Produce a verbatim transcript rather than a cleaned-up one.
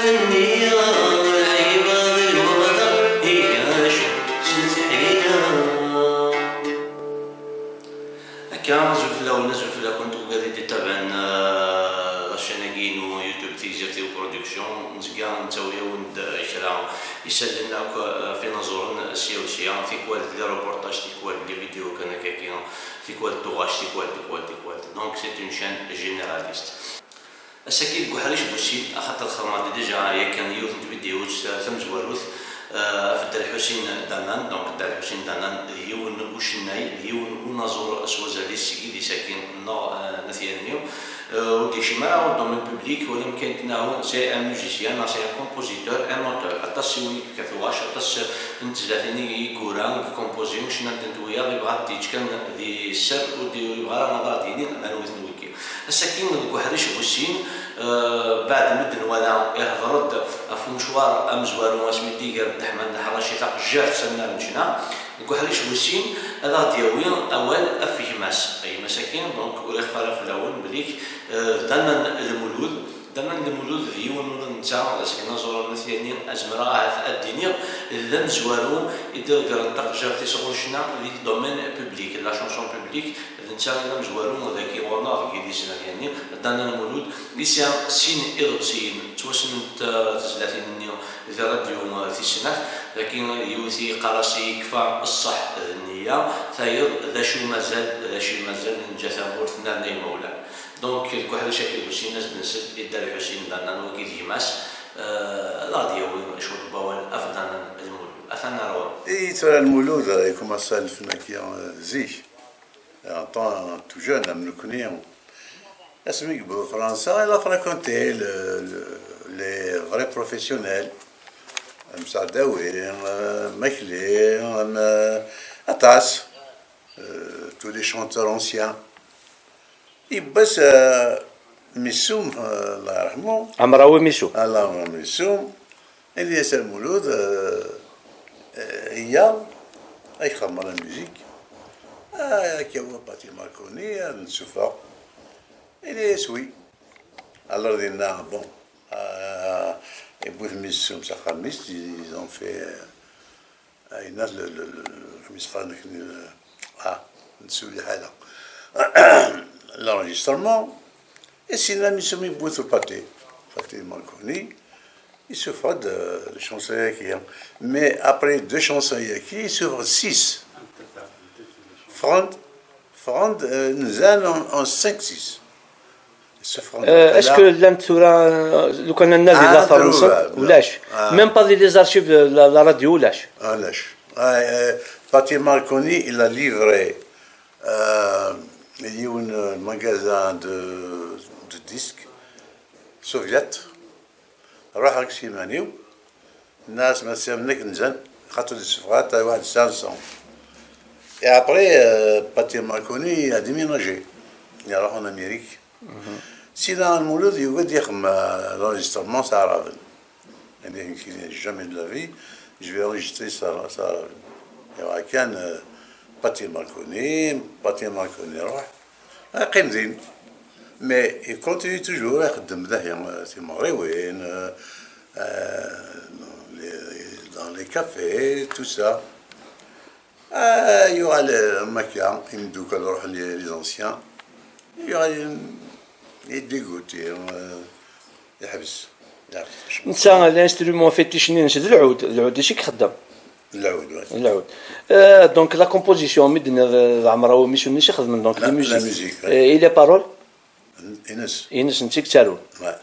Nniya lɛibad lweqt i acu s lḥila. Akka, azul fell-awen, azul fell-akent, wigad i d-ittabaɛen, eh, la chaîne-agi-inu YouTube Tigzirtiw Production. Nezga nettawi-awen-d, eh, kra isallen akk, eh, ɣef inaẓuren sya u sya, tikwal d les reportages, tikwal d les vidéos kan akka-agi, tikwal d tuɣac, tikwal, tikwal, tikwal. Donc, c'est une chaîne généraliste. Ass-agi deg uḥric bu sin, axaṭer xedmeɣ-d déjà yakan yiwet n tvidyut tamezwarut, eh, ɣef Dda Lḥusin Danan. Donc, Dda Lḥusin Danan d yiwen ucennay, d yiwen unaẓur s wazal-is seg yidis-agi nneɣ, eh, n At Yanni. Eh, ur d-yekcim ara au domaine public, wala amek ay d-nniɣ, c'est un musicien, c'est un compositeur, un auteur. Aṭas i win i yefka tuɣac, aṭas n tezlatin i yura, i yecnan-tent wiyaḍ, yebɣa ad d-yeǧǧ kan di sser, ur d-, ur yebɣa ara ad aɣ-d-yini d anwi-ten wigi. Ass-agi deg uḥric bu sin, eh, baɛd mi d-nwala ihder-d ɣef umecwar amezwaru asmi d-iger Dda Ḥemad Leḥraci taqejjirt s annar n ccna, deg uḥric bu sin ad aɣ-d-yawi awal ɣef gma-s. Gma-s-agi, donc, ur ixfa ara fell-awen, belli, eh, d Danan Lmulud. Danan Lmulud d yiwen ula d netta seg inaẓuren n At Yanni, zemreɣ ahat ad d-iniɣ d amezwaru i d-iḍeggren taqejjirt-is ɣur ccna di domaine public, la chanson publique. D netta i d amezwaru dagi ɣur-neɣ deg yidis n At Yanni. Danan Lmulud yesɛa sin iḍebsiyen ttwassnent, eh, tezlatin-nni di rradyu, eh, tis snat. Dagi yiwet i yeqqar-as i yekfa ṣṣeḥ d nniya, tayeḍ d acu mazal, d acu mazal, neǧǧa tamurt nerna imawlan. Donc, deg uḥric-agi bu sin ad s-d-nsel i Dda Lḥusin Danan, wagi d gma-s, eh, ad aɣ-d-yawi cwiṭ n wawal ɣef Danan Lmulud. Atan ar ɣur-m. I tura Lmulud, eh, ikumaṣa lfen-agi, eh, zik. En tant tout jeune, am nekni. Asmi yewweḍ Fransa, il a fréquenté le, le, les vrais professionnels. Am Saɛdawi, am Makli, am, eh, aṭas. Euh, tous les chanteurs anciens. Yewwa-s, euh, Missum, euh, Allah yerḥmu. Amrawi Missum. Allah yerḥmu Missum. Ini-as a Lmulud, euh, euh, iyya, ad k-xedmeɣ la musique. Ah, ad k-awiɣ Patti Marconi, ad nsuffeɣ. Ini-as oui. Alors dinna, bon, euh, yewwi-t Missum s axxam-is, ils ont fait, euh, Ayen le, le, le, le, le, ah, nsuli ḥala. L'enregistrement, et c'est la mission mi bout Patti, Patti Marconi, il souffre de chansons yaki. Mais après deux chansons yaki, il souffre six. Franck, Franck, euh, nous allons en cinq six. Est-ce que llant tura, euh, lukan ad nadi la Faransa? Ulac. Même pas dans les archives de la, la radio, ulac. Ulac. Ah, euh, Patti Marconi, il a livré, euh, yiwen, euh, magasin de, de disques soviète. Ruḥeɣ s iman-iw, nniɣ-as ma tesɛam nekk nzan, xaṭer d ssebɣa ta waḥed cinq cents. Et après, euh, Patti Marconi a déménagé. Il a en Amérique. Sina Lmulud yugi ad yexdem, euh, l'enregistrement s Aɛraben. Il a dit, jamais de la vie, je vais enregistrer ça, ça. Et voilà, kan, euh, Patti Marconi, Patti Marconi ruḥ. Qqim din. Mais il continue toujours, ixeddem dahi, euh, timeɣriwin, euh, euh, dans les, dans les cafés, tout ça. Ah, yuɣal, euh, am akka, imeddukal ruḥen les, les anciens. Yuɣal, il est dégoûté, euh, yeḥbes. Yeɛref. Netta, l'instrument fétiche-nni-ines d lɛud, d lɛud-is i ixeddem. Lɛud, ouais. Lɛud. Euh, donc, la composition, mi d-tenniḍ, euh, d Ɛemrawi Missum i s-ixedmen, donc, la, les musiques. La musique, ouais. Euh, Et les paroles? Ines. Ines, netta i yettarun. Ouais.